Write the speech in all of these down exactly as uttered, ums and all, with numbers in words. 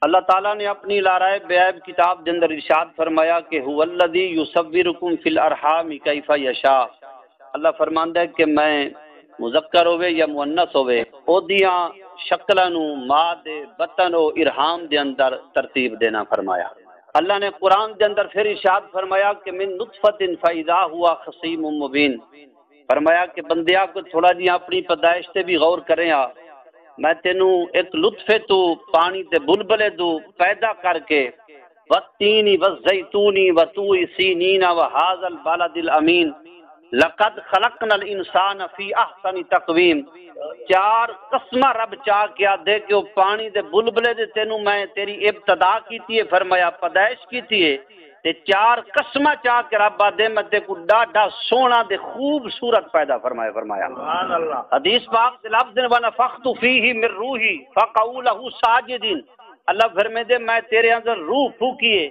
اللہ تعالیٰ نے اپنی لا رائب بے عیب کتاب دے اندر ارشاد فرمایا کہ هو الذی یصورکم فی الارحام کیف یشاء۔ اللہ فرماندا ہے کہ میں مذکر ہووے یا مؤنث ہووے، اودیاں شکلاں نوں ماں دے بطن و ارحام دے اندر ترتیب ݙینا فرمایا۔ اللہ نے قرآن دے اندر پھر ارشاد فرمایا کہ من نطفۃ فاذا هو خصیم مبین۔ فرمایا کہ بندیا، کوئی تھوڑا جیہاں اپݨی پیدائش تے بھی غور کریں آ۔ میں تینوں ایک لطفے تو، پاݨی دے بلبلے تو پیدا کر کے، والتین والزیتون وطور سینین وهذا البلد الامین، لقد خلقنا الانسان فی احسن تقویم۔ چار قسماں رب چا کے آہدے کہ او پاݨی دے بلبلے دے تینوں میں تیری ابتدا کیتی ہے، فرمایا پیدائش کیتی ہے، تے چار قسماں چا کے رب آہدے میں تیکوں ݙاڈھا سوہݨا تے خوبصورت پیدا فرمایا، فرمایا۔ سبحان اللہ۔ حدیث پاک دے لفظ نے، ونفخت فیہ من روحی فقعوا لہ ساجدین۔ اللہ فرمیندے، میں تیرے اندر روح پھوکی ہے،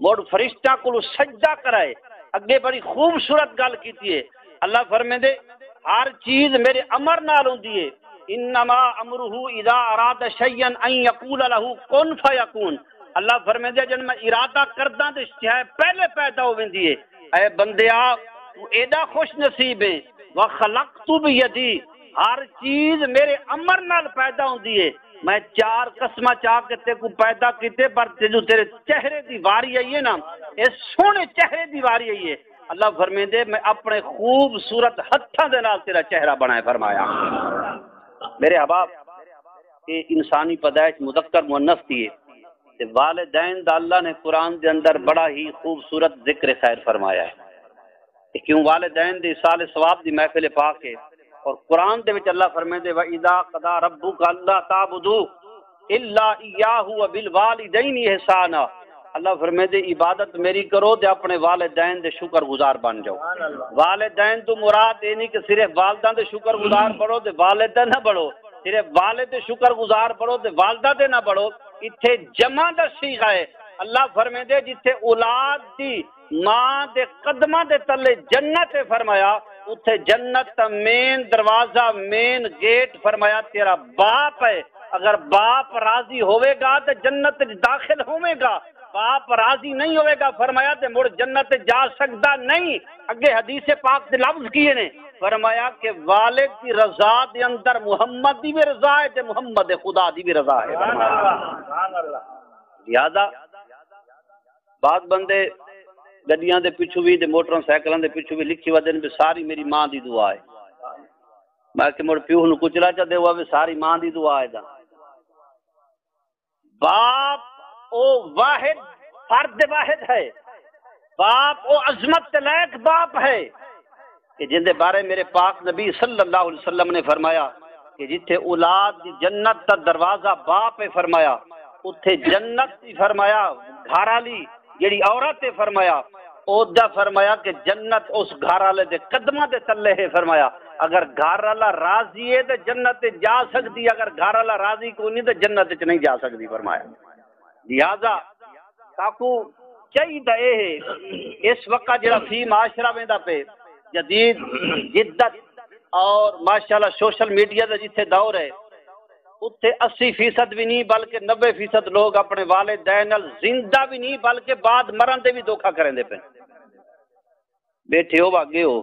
مڑ فرشتہ کولوں سجدہ کرائے۔ اڳے بڑی خوبصورت ڳالھ کیتی ہے۔ اللہ فرمیندے، ہر چیز میرے امر نال ہوندی ہے۔ انما امرہ اذا اراد شیئا ان یقول لہ کن فیکون۔ اللہ فرمیندے، جݙݨ میں ارادہ کرداں تے شے پہلے پیدا ہو ویندی ہے۔ اے بندیا، تو ایݙا خوش نصیب ہے۔ وخلقت بیدی، ہر چیز میرے امر نال پیدا ہوندی ہے۔ میں چار قسماں چا کے تیکوں پیدا کیتے، پر تیجو تیرے چہرے دی واری آئی ہے نا، اے سوہݨے چہرے دی واری آئی ہے۔ اللہ فرمیندے، میں اپݨے خوبصورت ہتھاں دے نال تیرا چہرہ بݨائے، فرمایا۔ میرے احباب، اے انسانی پیدائش مذکر مؤنث دی ہے۔ تے والدین دا اللہ نے قرآن دے اندر بڑا ہی خوبصورت ذکر خیر فرمایا ہے۔ تے کیوں والدین دے ایصال ثواب دی محفل پاک ہے۔ اور قرآن دے وچ اللہ فرمیندے، وَإِذَا قَضَىٰ رَبُّكَ أَلَّا تَعْبُدُوا إِلَّا إِيَّاهُ وَبِالْوَالِدَيْنِ إِحْسَانًا۔ اللہ فرمیندے، عبادت میری کرو تے اپݨے والدین دے شکر گزار بݨ جاؤ۔ سبحان اللہ۔ والدین تو مراد اے نہیں کہ صرف والداں دے شکر گزار بݨو تے والد دے نہ بݨو، صرف والد دے شکر گزار بݨو تے والدہ دے نہ بݨو۔ اتھے جمع دا صیغہ ہے۔ اللہ فرمیندے، جتھے اولاد دی ماں دے قدماں دے تلے جنت ہے، فرمایا، اتھے جنت دا مین دروازہ، مین گیٹ، فرمایا، تیرا باپ ہے۔ اگر باپ راضی ہووے گا تے جنت وچ داخل ہووے گا، باپ راضی نہیں ہووے گا، فرمایا، تے مڑ جنت وچ جا سکدا نہیں۔ اڳے حدیث پاک دے لفظ کیے نے؟ فرمایا کہ والد دی رضا دے اندر محمد دی بھی رضا ہے تے محمد خدا دی بھی رضا ہے۔ سبحان اللہ، سبحان اللہ۔ لہذا بعض بندے گݙیاں دے پچھوں بھی تے موٹر سائیکلاں دے پچھوں بھی لکھی ودن بھی ساری میری ماں دی دعا ہے۔ میں کہ مڑ پیو نوں کچلا چا دے ہوا بھی ساری ماں دی دعا ہے دا۔ باپ او واحد، فرد واحد ہے۔ باپ او عظمت دے لائق باپ ہے کہ جن دے بارے میرے پاک نبی صلی اللہ علیہ وسلم نے فرمایا کہ جتھے اولاد دی جنت دا دروازہ باپ ہے، فرمایا، اتھے جنت دی، فرمایا، گھر والی جڑی عورت ہے، فرمایا، او دا، فرمایا، کہ جنت اس گھر والے دے قدماں دے تلے ہے، فرمایا۔ اگر گھر والا راضی ہے تے جنت تے جا سکدی، اگر گھر والا راضی کوئی نہیں تے جنت وچ نہیں جا سکدی، فرمایا۔ لہذا ساکوں چاہیدا اے ہے، اس وقت جڑا فی معاشرہ ویندا پے، جدید جدت اور ماشاءاللہ سوشل میڈیا دا جتھے دور ہے، اتھے اسی فیصد بھی نہیں بلکہ نبے فیصد لوگ اپنے والدین نال زندہ بھی نہیں بلکہ بعد مرن دے بھی دھوکا کریندے پے۔ بیٹھے ہو، واگے ہو۔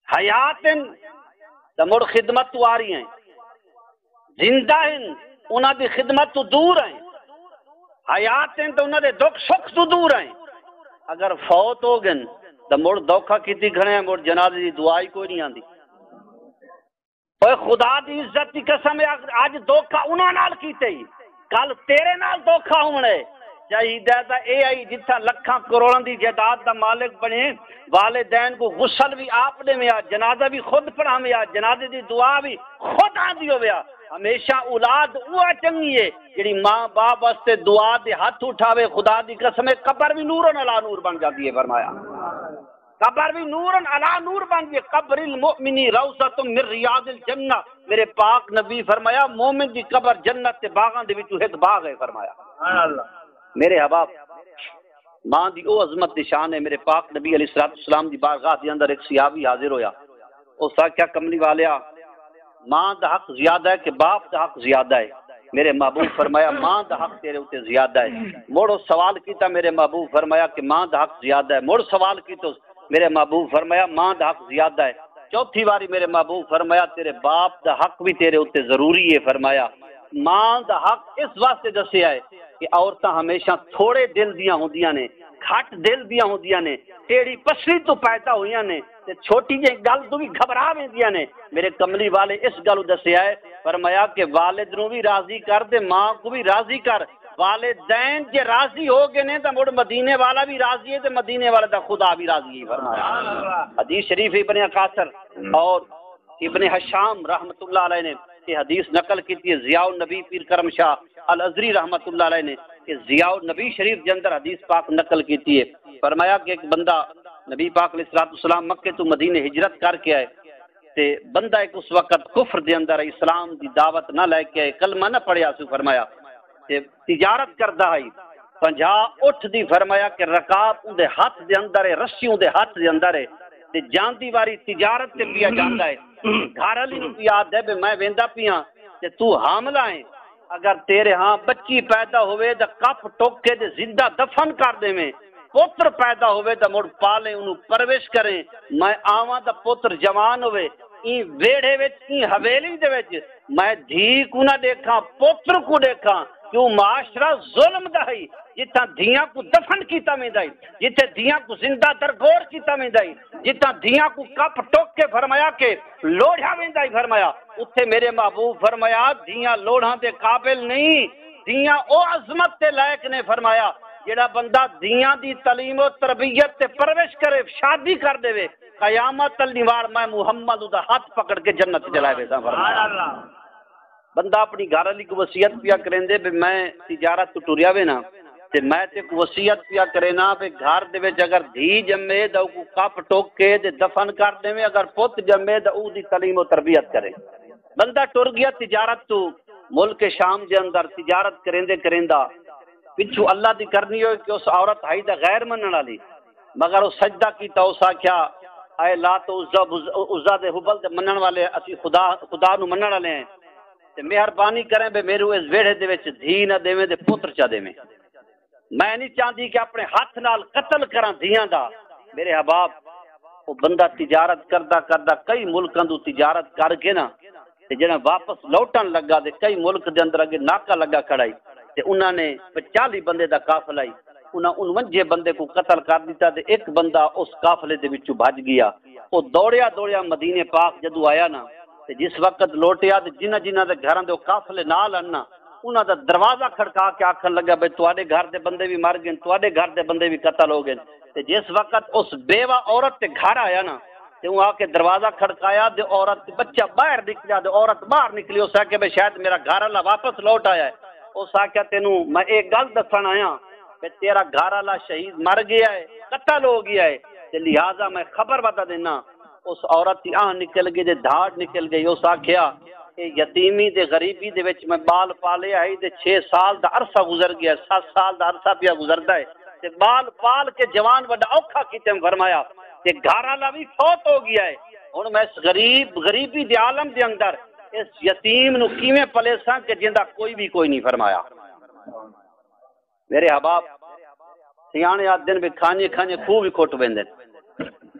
حیات ہن تاں مڑ خدمت تو آ رہی ہیں، زندہ ہن، انہاں دی خدمت تو دور ہیں۔ حیات ہن تاں انہاں دے دکھ سکھ تو دور ہیں۔ اگر فوت ہو گن تاں مڑ دھوکا کیتی کھڑے ہیں، مڑ جنازے دی دعا ہی کوئی نہیں آندی۔ اوئے خدا دی عزت دی قسم ہے، اج دھوکا انہاں نال کیتے ہی، کل تیرے نال دھوکا ہووݨ ہے۔ چاہیدا ہے تاں اے آئی جتھاں لکھاں کروڑاں دی جائیداد دا مالک بݨے، والدین کوں غسل وی آپ ݙیوے آ، جنازہ وی خود پڑھاوے آ، جنازے دی دعا وی خود آندی ہووے آ۔ ہمیشہ اولاد اوہا چنڳی ہے جڑی ماں باپ واسطے دعا دے ہتھ اٹھاوے۔ خدا دی قسم ہے، قبر وی نور علی نور بݨ جاندی ہے، فرمایا۔ قبر وی نور علی نور بݨ ڳئی۔ قبر المؤمن روضۃ من ریاض الجنہ۔ میرے پاک نبی فرمایا، مومن دی قبر جنت دے باغاں دے وچوں ہک باغ ہے، فرمایا۔ سبحان اللہ۔ میرے احباب، ماں دی او عظمت دی شان ہے۔ میرے پاک نبی علیہ الصلوۃ والسلام دی بارگاہ دے اندر ایک صحابی حاضر ہویا، اس آکھیا، کملی والیا، ماں دا حق زیادہ ہے کہ باپ دا حق زیادہ ہے؟ میرے محبوب فرمایا، ماں دا حق تیرے اتے زیادہ ہے۔ مڑ اس سوال کیتا، میرے محبوب فرمایا کہ ماں دا حق زیادہ ہے۔ مڑ سوال کیتا، میرے محبوب فرمایا، ماں دا حق زیادہ ہے۔ چوتھی واری میرے محبوب فرمایا، تیرے باپ دا حق بھی تیرے اتے ضروری ہے۔ فرمایا، ماں دا حق اس واسطے دسیا ہے کہ عورتاں ہمیشہ تھوڑے دل دیاں ہوندیاں نے، گھٹ دل دیاں ہوندیاں نے، ٹیڑھی پسلی تو پیدا ہوئیاں نے، تے چھوٹی جہی گل تو بھی گھبرا ویندیاں نے۔ میرے کملی والے اس گل دسیا ہے، فرمایا کہ والد نو بھی راضی کر تے ماں کو بھی راضی کر۔ والدین جے راضی ہو گئے نے تاں مڑ مدینے والا بھی راضی ہے تے مدینے والے دا خدا بھی راضی ہے۔ فرمایا، حدیث شریف ابن عکاثر اور ابن ہشام رحمۃ اللہ علیہ نے یہ حدیث نقل کیتی ہے۔ ضیاء النبی پیر کرم شاہ الازری رحمۃ اللہ علیہ نے یہ ضیاء النبی شریف دے اندر حدیث پاک نقل کیتی ہے۔ فرمایا کہ ایک بندہ، نبی پاک علیہ الصلوۃ والسلام مکے تو مدینے ہجرت کر کے آئے، تے بندہ ایک اس وقت کفر دے اندر اسلام دی دعوت نہ لے کے آئے، کلمہ نہ پڑھیا سو۔ فرمایا تے تجارت کردا ہئی، پنجاہ اٹھ دی، فرمایا کہ رکاب اون دے ہتھ دے اندر ہے، رسی اون دے ہتھ دے اندر ہے، تے جاندی واری تجارت تے پیا جاندا ہے۔ گھر والی نو پیا آدھے بے میں ویندا پیاں تے تو حاملہ ہیں، اگر تیرے ہاں بچی پیدا ہوئے تے کپ ٹوک کے تے زندہ دفن کر دیویں، پتر پیدا ہوئے تے مڑ پالیں، اونوں پرورش کریں۔ میں آواں تے پتر جوان ہوئے، ایں ویڑھے وچ، ایں حویلی دے وچ میں دھی کوں نہ ݙیکھاں، پتر کوں ݙیکھاں، کیوں معاشرہ ظلم دا ہئی، جتھاں دھیاں کوں دفن کیتا ویندا ہئی، جتھے دھیاں کوں زندہ درگور کیتا ویندا ہئی، جتھاں دھیاں کوں کپ ٹوک کے فرمایا کہ لوڑھیا ویندا ہئی۔ فرمایا، اتھے میرے محبوب فرمایا، دھیاں لوڑھاں دے قابل نہیں، دھیاں او عظمت دے لائق نے۔ فرمایا، جیڑھا بندہ دھیاں دی تعلیم و تربیت تے پرورش کرے، شادی کر ݙیوے، قیامت تل نوار میں محمد دا ہتھ پکڑ کے جنت چ لے ویساں۔ فرمایا، بندہ اپݨی گھر والی کوں وصیت پیا کریندے بے میں تجارت توں ٹریا وینا، تے میں تے کوں وصیت پیا کرینا بے گھر دے وچ اگر دھی ڄمے تاں اوکوں کپ ٹوک کے تے دفن کر ݙیویں، اگر پت ڄمے تاں اودی تعلیم و تربیت کرے۔ بندہ ٹر ڳیا تجارت توں، ملک شام دے اندر تجارت کریندے کریندا پچھوں اللہ دی کرنی ہوئے کہ اس عورت ہئی تاں غیر منݨ والی، مگر او سجدہ کیتا، اس آکھیا، اے لات و عزیٰ، عزیٰ تے ہبل دے منݨ والے، اسی خدا، خدا نو منݨ والے ہیں، تے مہربانی کریں بے میرو اس ویڑھے دے وچ دھی نہ ݙیویں تے پتر چا ݙیویں۔ میں نہیں چاہندی کہ اپݨے ہتھ نال قتل کراں دھیاں دا۔ میرے احباب، او بندہ تجارت کردا کردا کئی ملکاں دو تجارت کر کے نا، تے جݙاں واپس لوٹݨ لڳا تے کئی ملک دے اندر اڳے ناکہ لڳا کھڑا ہئی، تے انہاں نے پچالی بندے دا قافلہ ہئی، انہاں انونجھے بندے کوں قتل کر ݙتا تے ہک بندہ اس قافلے دے وچوں بھڄ ڳیا۔ او دوڑیا دوڑیا مدینے پاک جدوں آیا نا، تے جس وقت لوٹیا تے جنہاں جنہاں دے گھراں دے او قافلے نال ہن نا، انہاں دا دروازہ کھڑکا کے آکھݨ لڳا بھئی تہاݙے گھر دے بندے وی مر ڳئن، تہاݙے گھر دے بندے وی قتل ہو ڳئن۔ تے جس وقت اس بیوہ عورت تے گھر آیا نا، تے اوں آ کے دروازہ کھڑکایا تے عورت تے بچہ ٻاہر نکلیا، تے عورت ٻاہر نکلی، اس آکھیا بھئی شاید میرا گھر والا واپس لوٹ آیا ہے۔ اس آکھیا تینوں میں اے ڳالھ ݙسݨ آیاں کہ تیرا گھر والا شہید مر ڳیا ہے، قتل ہو ڳیا ہے، تے لہذا میں خبر ودا ݙینا۔ اس عورت دی آہ نکل ڳئی تے دھاڑ نکل ڳئی۔ اس آکھیا اے یتیمی تے غریبی دے وچ میں ٻال پالے ہئی تے چھ سال دا عرصہ گزر ڳیا، ست سال دا عرصہ پیا گزردا ہے، تے ٻال پال کے جوان وݙا اوکھا کیتے۔ فرمایا تے گھر والا وی فوت ہو ڳیا ہے۔ ہݨ میں اس غریب، غریبی دے عالم دے اندر اس یتیم نو کیویں پلیساں کہ جیندا کوئی وی کوئی نہیں۔ فرمایا میرے احباب، سیاݨے آہدن بھئی کھانیے کھانیے کھوہ وی کھٹ ویندن،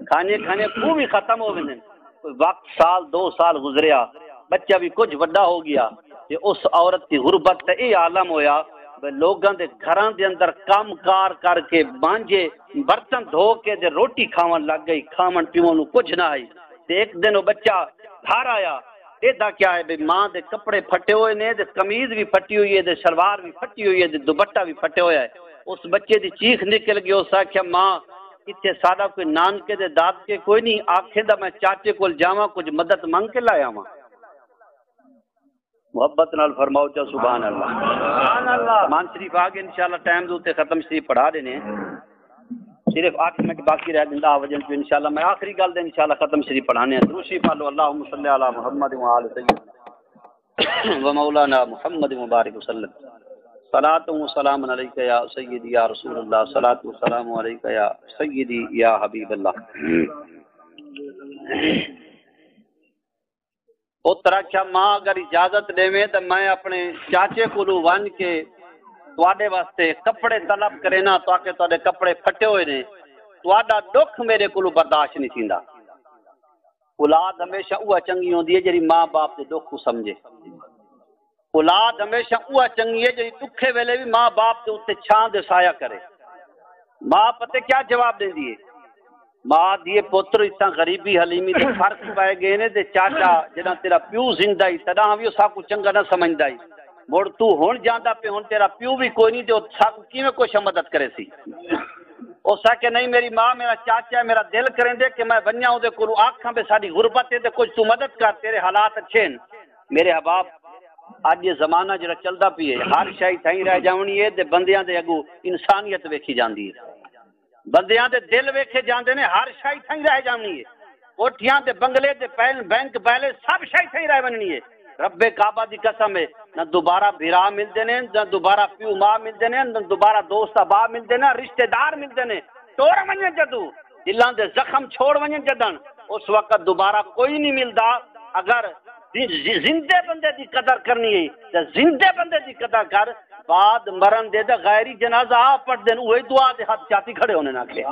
کھانیے کھانیے کھوہ وی ختم ہو ویندن۔ کوئی وقت سال دو سال گزریا، بچہ وی کجھ وݙا ہو ڳیا، تے اس عورت دی غربت دا اے عالم ہویا بھئی لوگاں دے گھراں دے اندر کم کار کر کے مانجھے برتن دھو کے تے روٹی کھاوݨ لڳ ڳئی، کھاوݨ پیوݨ نوں کجھ نہ ہئی۔ تے ہک دن او بچہ گھر آیا، ݙیہدا کیا ہے بھئی ماں دے کپڑے پھٹے ہوئے نے، تے قمیض وی پھٹی ہوئی ہے، تے شلوار وی پھٹی ہوئی ہے، تے دوپٹہ وی پھٹے ہویا ہے۔ اس بچے دی چیخ نکل ڳئی، اس آکھیا ماں، اتھے ساݙا کوئی نانکے تے دادکے کوئی نہیں، آکھیں دا میں چاچے کول جاواں، کجھ مدد منگ کے لے آواں۔ محبت نال فرماؤ چا سبحان اللہ۔ سبحان اللہ۔ مان شریف آ ڳئے، انشاءاللہ ٹائم دے اتے ختم شریف پڑھا ݙینے۔ صرف اٹھ منٹ باقی رہ ڳئے، آ وڄن تے انشاءاللہ میں آخری ڳالھ تے انشاءاللہ ختم شریف پڑھانے ہیں۔ درود شریف پڑھ لو، اللہم صلی علی محمد و آل سیدنا و مولانا محمد مبارک وسلم۔ صلاۃ و سلام علیک یا سیدی یا رسول اللہ، صلاۃ و سلام علیک یا سیدی یا حبیب اللہ۔ پتر آکھیا، ماں اگر اجازت ݙیویں تاں میں اپݨے چاچے کولوں ونڄ کے تہاݙے واسطے کپڑے طلب کرینداں، تاکہ تہاݙے کپڑے پھٹے ہوئے نے، تہاݙا ݙکھ میݙے کولوں برداشت نہیں تھیندا۔ اولاد ہمیشہ اوہا چنڳی ہوندی ہے جیڑھی ماں باپ دے ݙکھ کوں سمجھے۔ اولاد ہمیشہ اوہا چنڳی ہے جیڑھی ݙکھے ویلے وی ماں باپ دے اتے چھاں دے سایہ کرے۔ ماں پتہ کیا جواب ݙیندی ہے؟ ماں آہدی ہے، پتر، اتھاں غریبی حلیمی دے فرق پئے ڳئے نے، تے چاچا جݙاں تیݙا پیو زندہ ہئی تݙاں وی او ساکوں چنڳا نہ سمجھدا ہئی، مڑ توں ہݨ جاندا پئیں، ہݨ تیݙا پیو وی کوئی نہیں تے او ساکوں کیویں کوشاں مدد کریسی؟ او سا کہ نہیں، میری ماں، میرا چاچا ہے، میرا دل کریندے کہ میں ونڄاں اوندے کولوں آکھاں بھئی ساݙی غربت ہے تے کجھ توں مدد کر، تیݙے حالات اچھے ہن۔ میرے احباب، اڄ اے زمانہ جیڑھا چلدا پئے، ہر شے اتھائیں رہ جاوݨی ہے تے بندیاں دے اڳوں انسانیت ویکھی جاندی ہے۔ بندیاں دے دل ویکھے جاندے نے، ہر شے اتھائیں رہ جاوݨی ہے۔ کوٹھیاں تے بنگلے تے پین-، بینک بیلنس، سب شے اتھائیں رہ ونڄݨی ہے۔ رب کعبہ دی قسم ہے، نہ دوبارہ بھرا ملدے نے، نہ دوبارہ پیو ماء ملدے نے، نہ دوبارہ دوست احباب ملدے نے، رشتہ دار ملدے نے۔ ٹر ونڄن جدوں، دلاں دے زخم چھوڑ ونڄن جݙݨ، اس وقت دوبارہ کوئی نہیں ملدا۔ اگر زی-، زی-، زندے بندے دی قدر کرنی ہے تے زندے بندے دی قدر کر، بعد مرن دے تے غیری جنازہ آپ پڑھدے نے، اوہی دعا دے ہتھ چاتی کھڑے ہوندے نے۔ آکھے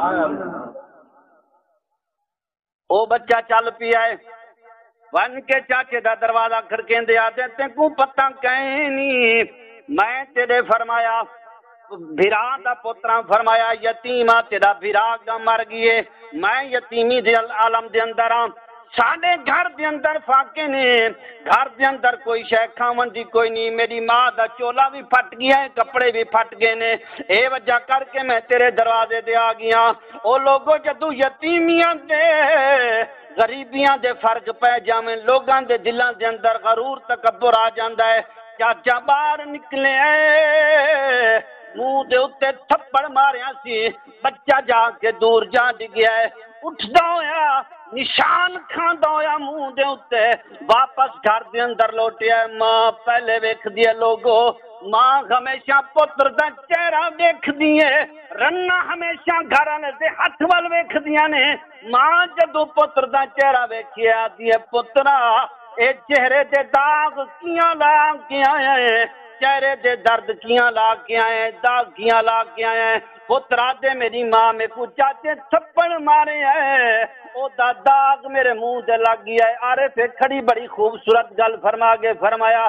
او بچہ چل پیا ہے، ونڄ کے چاچے دا دروازہ کھڑکیندے آہدے، تیکوں پتہ کائنی، میں تیݙے، فرمایا، بھرا دا پتراں، فرمایا، یتیم آں، تیݙا بھرا اڳاں مر ڳئے، میں یتیمی دے عالم دے اندر آں۔ ساݙے گھر دے اندر فاقے نے، گھر دے اندر کوئی شے کھاوݨ دی کوئی نہیں، میݙی ماں دا چولا وی پھٹ ڳیا ہے، کپڑے وی پھٹ ڳئے نے، اے وجہ کر کے میں تیݙے دروازے تے آ ڳیاں۔ او لوگو، جدوں یتیمیاں دے، غریبیاں دے فرق پئے جاون، لوگاں دے دلاں دے اندر غرور، تکبر آ جاندا ہے۔ چاچا ٻاہر نکلے، منہ دے اتے تھپڑ ماریا سی، بچہ جا کے دور جا ݙگھیا ہے۔ اٹھدا ہویا، نشان کھاندا ہویا منہ دے اتے، واپس گھر دے اندر لوٹیا ہے۔ ماں پہلے ویکھدی ہے، لوگو، ماں ہمیشہ پتر دا چہرہ ویکھدی ہے، رناں ہمیشہ گھر والے دے ہتھ ول ویکھدیاں نے۔ ماں جدوں پتر دا چہرہ ویکھیے، آہدی ہے، پترا، اے چہرے دے داغ کیاں لا کے آیا ہے؟ چہرے دے درد کیاں لا کے آیا ہے؟ داغ کیاں لا کے آیا ہے؟ پتر آہدے، میری ماں میکوں چاچے تھپڑ مارے ہے، او دا داغ میرے منہ تے لگ ڳیا ہے۔ عارف کھڑی بڑی خوبصورت ڳالھ فرما کے فرمایا،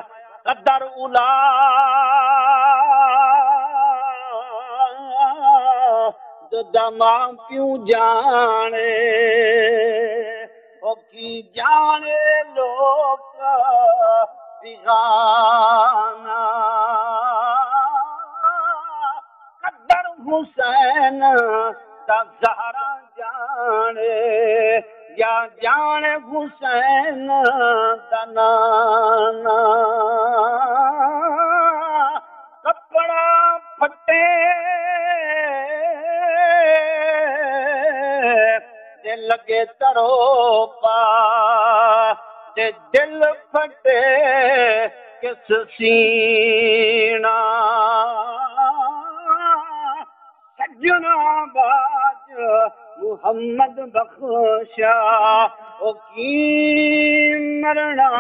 قدر اولاد دا ماں پیو ڄاݨے، او کی ڄاݨے لوک بیگانہ۔ قدر حسین دا زہرا ڄاݨے، یا ڄاݨے حسین دا نانا۔ کپڑا پھٹے تے لڳے تروپا، تے دل پھٹے کس سینا۔ سڄݨا باج محمد بخشا، او کی مرݨا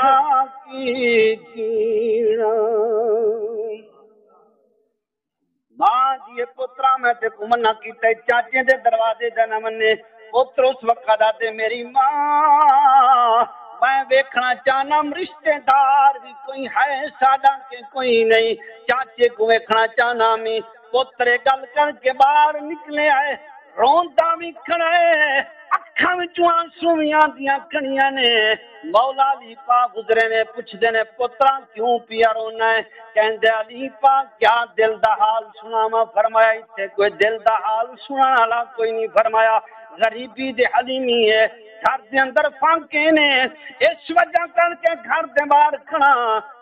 کی جیݨا۔ ماں آہدی ہے، پترا، میں تیکوں منع کیتا ہے، چاچے دے دروازے دا نہ ونڄے۔ پتر اس وقت آہدے، میری ماں، میں ویکھݨا چاہناں، رشتے دار وی کوئی ہے ساݙا کہ کوئی نہیں، چاچے کوں ویکھݨا چاہناں میں۔ پتر اے ڳالھ کر کے ٻاہر نکلے آئے، روندا وی کھڑا ہے، اکھاں وچوں آنسو وی آندیاں کھڑیاں نے۔ مولا علی پاک گزرے نے، پچھدے نے، پترا کیوں پیا رونا ہے؟ کہندے، علی پاک، کیا دل دا حال سݨاواں؟ فرمایا، اتھے کوئی دل دا حال سݨݨ والا کوئی نہیں۔ فرمایا، غریبی دے حلیمی ہے، گھر دے اندر فاقے نے، اس وجہ کر کے گھر دے باہر کھڑا،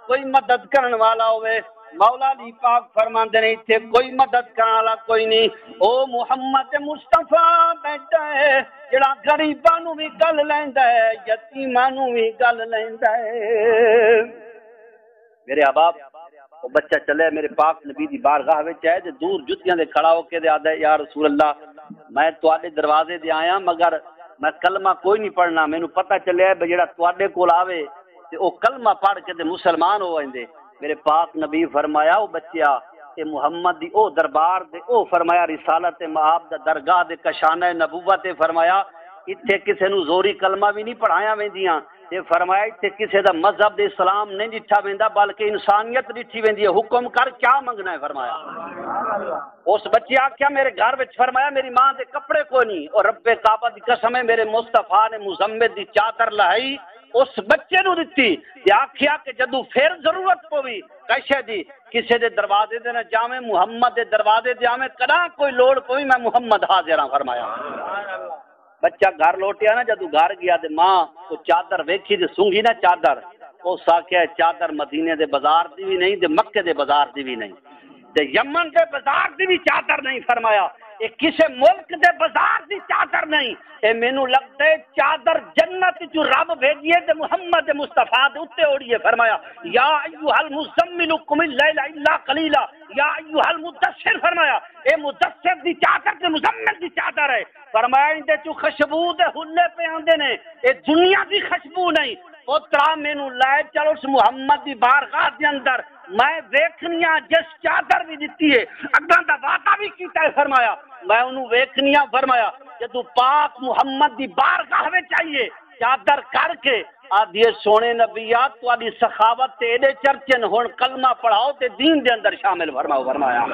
کوئی مدد کرݨ والا ہوئے۔ مولا علی پاک فرماندے نے، اتھے کوئی مدد کرݨ والا کوئی نہیں۔ او محمد مصطفیٰ بیٹھا ہے، جڑا غریباں نوں وی گل لیندا ہے، یتیماں نوں وی گل لیندا ہے۔ میرے احباب، او بچہ چلے میرے پاک نبی دی بارگاہ وچ آئے تے دور جتیاں دے کھڑا ہو کے تے آہدا ہے، یا رسول اللہ، میں تہاݙے دروازے تے آیا، مگر میں کلمہ کوئی نہیں پڑھنا۔ مینوں پتہ چلیا ہے بھئی جڑا تہاݙے کول آوے، تے او کلمہ پڑھ کے تے مسلمان ہو ویندے۔ میرے پاک نبی فرمایا، او بچیا، اے محمد دی او دربار دے، او فرمایا رسالت مآب دا درگاہ دے کشانہ نبوت ہے۔ فرمایا اتھے کسے نو زوری کلمہ وی نہیں پڑھایا ویندیاں۔ تے فرمایا اتھے کسے دا مذہب دے اسلام نہیں ڈٹھا ویندا، بلکہ انسانیت ڈٹھی ویندی ہے۔ حکم کر، کیا منگنا ہے؟ فرمایا۔ اس بچے آکھیا میرے گھر وچ، فرمایا میری ماں دے کپڑے کوئی نہیں، اور رب کعبہ دی قسم ہے، میرے مصطفیٰ نے مزمل دی چادر لہائی، اس بچے نو دتی تے آکھیا کہ جدوں پھر ضرورت پوی کشے دی، کسے دے دروازے دے نہ جاویں، محمد دے دروازے دے آویں، کداں کوئی لوڑ پوی میں محمد حاضر ہاں۔ فرمایا بچہ گھر لوٹیا نا، جدوں گھر گیا تے ماں او چادر ویکھی تے سنگھی نا چادر، اس آکھیا چادر مدینے دے بازار دی وی نہیں تے مکے دے بازار دی وی نہیں۔ تے یمن دے بازار دی وی چادر نہیں۔ فرمایا اے کسے ملک دے بازار دی چادر نہیں، اے مینوں لگدا ہے چادر جنت چوں رب بھیجی ہے تے محمد مصطفیٰ دے اُتے اوڑی ہے۔ فرمایا یا ایھا المزمل قم اللیل الا قلیلا، یا ایھا المدثر، فرمایا اے مدثر دی چادر تے مزمل دی چادر ہے۔ فرمایا ایندے چوں خوشبو دے حلے پے آندے نے، اے دنیا دی خوشبو نہیں۔ پترا مینوں لے چل اس محمد دی بارگاہ دے اندر، میں ویکھنیاں جس چادر وی دتی ہے، اگاں دا وعدہ وی کیتا ہے۔ فرمایا میں اونوں ویکھنیاں۔ فرمایا جدوں پاک محمد دی بارگاہ وچ آئیے، چادر کر کے آدھیے سونے نبیا تہاڈی سخاوت تے ایڈے چرچے نے، ہن کلمہ پڑھاؤ تے دین دے اندر شامل فرماؤ۔ فرمایا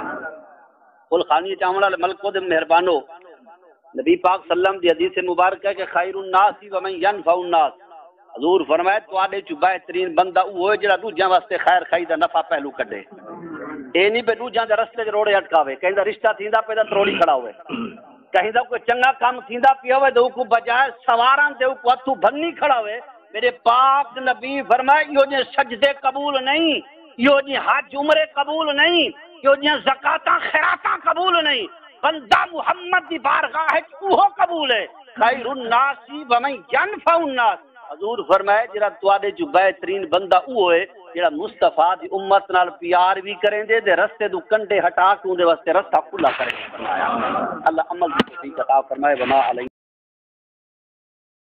پل خانی چ آوݨ والے ملکو دے مہربانو، نبی پاک صلی اللہ علیہ وسلم دی حدیث مبارک ہے کہ خیر الناس و من ینفع الناس۔ حضور فرمائے تہاڈے چوں بہترین بندہ او ہوئے جڑا ݙوجھاں واسطے خیر خائی دا نفع پہلو کڈھے۔ اے نہیں پے ݙوجھاں دے رستے چ روڑے اٹکاوے، کہیں دا رشتہ تھیندا پے دا تروڑی کھڑا ہوئے، کہیں دا کوئی چنگا کم تھیندا پیا ہوئے تے اوکوں بجائے سوارن دے اوکوں ہتھوں بھنی کھڑا ہوئے۔ میرے پاک نبی فرمائے ایہو جے سجدے قبول نہیں، ایہو جے حج عمرے قبول نہیں، ایہو جے زکاتاں خیراتاں قبول نہیں۔ بندہ محمد دی بارگاہ وچ اوہو قبول ہے، خیر الناس و من ینفع الناس۔ حضور فرمائے جڑا تہاڈے چوں بہترین بندہ اوہو ہے جڑا مصطفیٰ دی امت نال پیار وی کریندے تے رستے توں کنڈے ہٹا کے اوندے واسطے رستہ کھلا کرے۔ فرمایا اللہ عمل دی توفیق عطا فرمائے۔ وما علینا